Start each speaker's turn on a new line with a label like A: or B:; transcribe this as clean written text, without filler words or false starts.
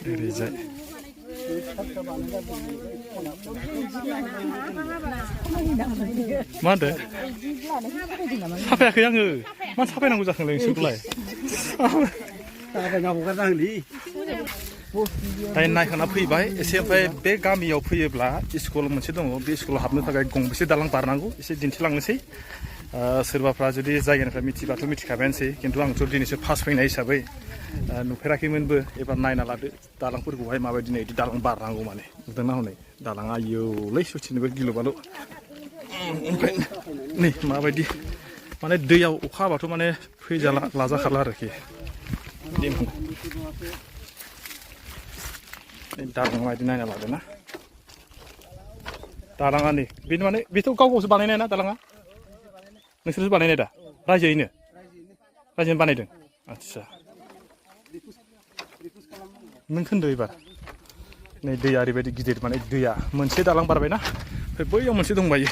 A: ओरैजाय मा होनदों साफायाखै आङो मानो साफायनांगौ जाखोलाय नोंसोरखौलाय दायो नायखांना फैबाय एसे ओमफ्राय बे गामियाव फैयोब्ला स्कुल मोनसे दङ बे स्कुलाव हाबनो थाखाय गंबेसे दालां बारनांगौ एसे दिन्थिलांनोसै सोरबाफ्रा जुदि जायगानिफ्राय मिथिबाथ' मिथिखाबायानोसै खिन्थु आंथ' दिनैसो फार्स्ट फैनाय हिसाबै नुफेराखैमोनबो एबार नायना लादो दालांफोरखौहाय माबायदि नै बिदि दालां बारनांगौ माने नुदोंना हनै दालाङा आयौलै सथिनोबो गिलु बालु ओमफ्राय नै माबायदि माने दैयाव अखा हाबाथ' माने फैजाला लाजाखाला आरोखि दालां बायदि नायना लादो ना दालाङा नै बेनो माने बेथ' गाव गावसो बानायनाय ना दालाङा नोंसोरसो बानायनाय दा रायजोयैनो बानायदों आदसा नों खोन्दो एबार नै दैया ओरैबायदि गिदिर माने दैया मोनसे दालां बारबायना ओमफ्राय बैयाव मोनसे दंबायो